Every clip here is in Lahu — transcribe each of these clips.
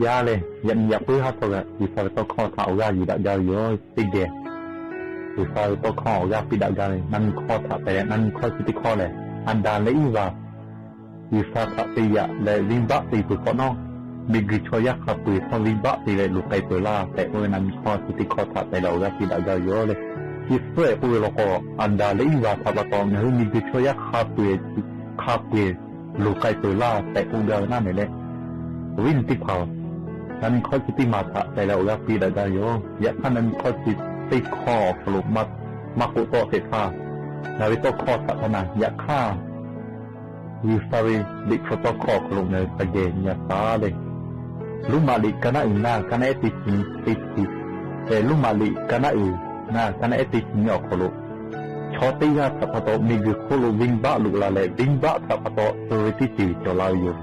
Yaˇ lehˬ, yaꞈ nyi yaꞈ puiˉ haˉ htawˇ kaꞈ G'uiˬsha ve tawˇ hkawˇ htaꞈ awˬ g'aˇ yuˬ daꞈ jaˇ ve yoˬ. Teˇ geh G'uiˬsha ve tawˇ hkawˇ awˬ g'aˇ piˇ daꞈ jaˇ ve, na nyi hkawˇ htaꞈ te leh, na nyi hkawˇ chi teˇ hkawˇ lehˬ, Aˍdanˍ leh Iˉvaˍ G'uiˬsha htaꞈ te yaꞈ leh venˇbaˆ te peuˬ hk'awꞈ nawˉ, miˬguiˬ chaw yaˇ hk'a peu-eˬ htawˇ venˇbaˆ te leh luˬ k'ai peuˬ laˇ tehꞈ k'oˆ ve na nyi hkawˇ chi teˇ hkawˇ htaꞈ te leh awˬ g'aˇ piˇ daꞈ jaˇ ve yoˬ leh, chi suhˉ-ehˍ k'oˆ ve law k'o, Aˍdanˍ leh Iˉvaˍ htaꞈ pa taw ngaˬ hui miˬguiˬ chaw yaˇ hk'a peu-eˬ, hk'a peu-eˬ luˬ k'ai peuˬ laˇ tehꞈ k'oˆ gaˇ ve naˉ mehˍ leh, awˬ viˉ nyi teˇ hpaˍ, na nyi hkawˇ chi teˇ maˬ htaꞈ te leh awˬ g'aˇ piˇ daꞈ jaˇ ve yoˬ. Yaꞈ hk'aˇ na nyi hkawˇ chi teˇ hkawˇ awˬ hk'aw lo maˇ k'oˆ tawˆ teꞈ htaˇ, ngaˬ ve tawˇ hkawˇ htaꞈ hk'a na yaꞈ hk'aˇ, G'uiˬsha ve Liꞈ hpu tawˇ hkawˇ awˬ hk'aw lo ngaˬ hui hk'a geh nyi a taˍ leh, Roˉmaꞈ liꞈ ka naˉ uiˍ ngaˇ, ka naˉ ehˉ teˇ chi nyi teˇ chi, Roˉmaꞈ liꞈ ka naˉ uiˍ ngaˇ, ka naˉ ehˉ teˇ chi nyi awˬ hk'aw lo, chaw teˇ g'aˇ htaꞈ pa taw miˬguiˬ hk'oˆ lo venˇbaˆ loꞈ la leh, venˇbaˆ htaꞈ pa taw suh ve teˇ ceuˬ cawˬ la ve yoˬ.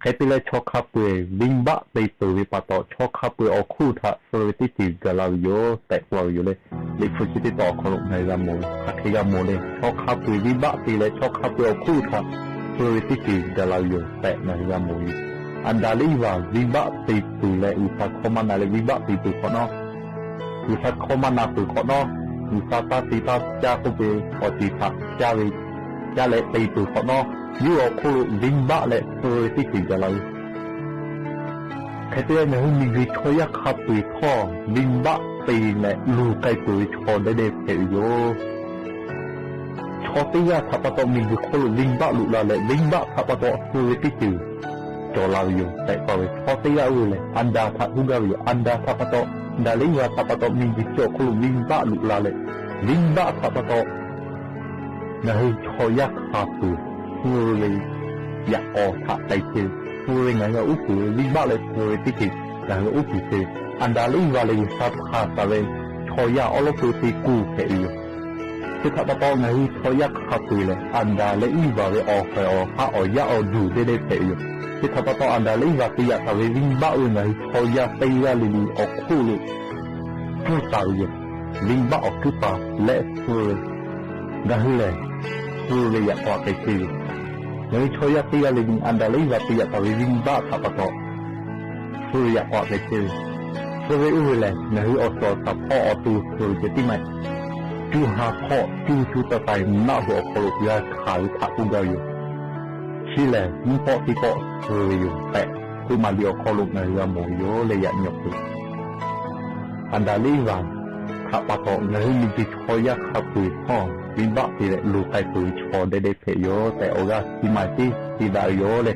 Hk'e te leh chaw hk'a peu-eˬ venˇbaˆ te peuˬ ve pa taw, chaw hk'a peu-eˬ awˬ hk'oˆ htaꞈ suh ve teˇ ceuˬ gaˬ la ve yoˬ tehꞈ k'oˆ laˇ ve yoˬ leh, Liꞈ hpu chi teˇ taw awˬ hk'aw lo ngaˬ hui g'a mawˬ ve, hk'aˬ hk'e g'a mawˬ le. Chaw hk'a peu-eˬ venˇbaˆ te leh chaw hk'a peu-eˬ awˬ hk'oˆ htaꞈ suh ve teˇ ceuˬ gaˬ la ve yoˬ tehꞈ ngaˬ hui g'a mawˬ ve. Aˍdanˍ leh Iˉvaˍ venˇbaˆ te peuˬ leh G'uiˬsha hkawˇ maˇ na leh venˇbaˆ te peuˬ hk'awꞈ nawˉ, G'uiˬsha hkawˇ maˇ na peuˬ hk'awꞈ nawˉ, G'uiˬsha taˇ te taˇ caˇ k'oˆ ve awˬ ceuˬ htaꞈ caˇ ve, caˇ leh te peuˬ hk'awꞈ nawˉ, yawˇ awˬ hk'oˆ lo venˇbaˆ leh suh ve teˇ ceuˬ gaˬ la ve. Hk'e te leh ngaˬ hui miˬguiˬ chaw yaˇ hk'a peu-eˬ htawˇ venˇbaˆ te leh luˬ k'ai peuˬ ve chaw dehˇ dehˇ hpehꞈ ve yoˬ. Chaw teˇ g'aˇ htaꞈ pa taw miˬguiˬ hk'oˆ lo venˇbaˆ loꞈ la leh, venˇbaˆ htaꞈ pa taw suh ve teˇ ceuˬ cawˬ la ve yoˬ tehꞈ k'oˆ ve. Chaw teˇ g'aˇ oˇ ve lehˬ Aˍdanˍ htaꞈ k'oˆ gaˇ ve yoˬ. Aˍdanˍ htaꞈ pa taw, Aˍdanˍ leh Iˉvaˍ htaꞈ pa taw miˬguiˬ chi awˬ hk'oˆ lo venˇbaˆ loꞈ la leh, venˇbaˆ htaꞈ pa taw ngaˬ hui chaw yaˇ hk'a peu-eˬ suh ve yaꞈ k'aw htaꞈ k'ai chehˇ ve, suh ve ngaˬ hui uˉ peunˍ ve venˇbaˆ leh suh ve teˇ ceuˬ ngaˬ hui uˉ peunˍ chehˇ ve, Aˍdanˍ leh Iˉvaˍ lehˬ G'uiˬsha hpanˍ taˍ ve chaw yaˇ awˉ lawˉ peu teˇ kuˇ hpehꞈ ve yoˬ. Chi htaꞈ pa taw ngaˬ hui chaw yaˇ hk'a peu-eˬ lehˬ, Aˍdanˍ leh Iˉvaˍ ve awˬ haiˬ awˬ haˉ awˬ yaˇ awˬ duˬ dehˇ dehˇ hpehꞈ ve yoˬ. Chi htaꞈ pa taw Aˍdanˍ leh Iˉvaˍ te yaꞈ taˍ ve venˇbaˆ oˇ ve ngaˬ hui chaw yaˇ teˇ g'aˇ le le awˬ hk'oˆ lo pfuhˇ taˍ ve yoˬ. Venˇbaˆ awˬ hkuiˉ paˍ leh suh ve, ngaˬ hui lehˬ suh ve yaꞈ k'aw htaꞈ k'ai chehˇ ve yoˬ. Ngaˬ hui chaw yaˇ teˇ g'aˇ le le Aˍdanˍ leh Iˉvaˍ te yaꞈ taˍ ve venˇbaˆ htaꞈ pa taw suh ve yaꞈ k'aw htaꞈ k'ai chehˇ ve yoˬ. Suh ve oˇ ve lehˬ, ngaˬ hui awˬ suhˍ awˬ shaˍ hpawˇ awˬ to suh ve ceh tiˉ maˇ heˆ. Cuˇ ha hpawˇ cuˇ cuˇ taiˍ taiˍ naˆ hoꞈ awˬ hk'aw lo g'a hkanˍ ve htaꞈ k'oˆ gaˇ ve yoˬ. Chi lehˬ mvuhˇ pawˆ teˇ pawˆ suh ve yoˬ tehꞈ, Roˉmaꞈ liꞈ awˬ hk'aw lo ngaˬ hui g'a mawˬ ve yoˬ leh yaꞈ nyi awˬ hk'aw lo Aˍdanˍ leh Iˉvaˍ htaꞈ pa taw ngaˬ hui miˬguiˬ chaw yaˇ hk'a peu-eˬ htawˇ venˇbaˆ te leh luˬ k'ai peuˬ ve chaw dehˇ dehˇ hpehꞈ yoˬ tehꞈ awˬ g'aˇ chi ma tiˉ te daꞈ ve yoˬ leh,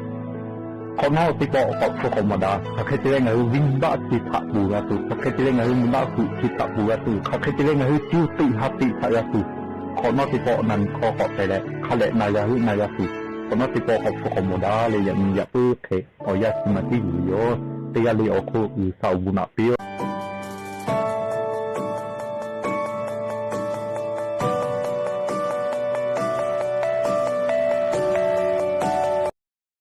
hk'awꞈ nawˉ teˇ pawˆ k'awꞈ hpfuhˇ k'awꞈ mawˬ daꞈ. Hk'aˬ hk'e te leh ngaˬ hui venˇbaˆ chi htaꞈ ponˬ g'a tuˬ, hk'aˬ hk'e te leh ngaˬ hui mvuhˇ naˆ huꞈ chi htaꞈ ponˬ g'a tuˬ, hk'aˬ hk'e te leh ngaˬ hui cuˇ tiꞈ ha tiꞈ htaꞈ g'a tuˬ, hk'awꞈ nawˉ teˇ pawˆ na nyi hkawˇ k'awꞈ te leh hk'a dehꞈ na g'a huˉ na g'a tuˬ, hk'awꞈ nawˉ teˇ pawˆ k'awꞈ hpfuhˇ k'awꞈ mawˬ daꞈ leh yaꞈ nyi yaꞈ puiˉ hk'e awˬ yanˇ chi ma tiˉ yuˬ ve yoˬ. Teˇ g'aˇ le awˬ hk'oˆ G'uiˬsha awˬ bon naꞈ piˇ-oˆ.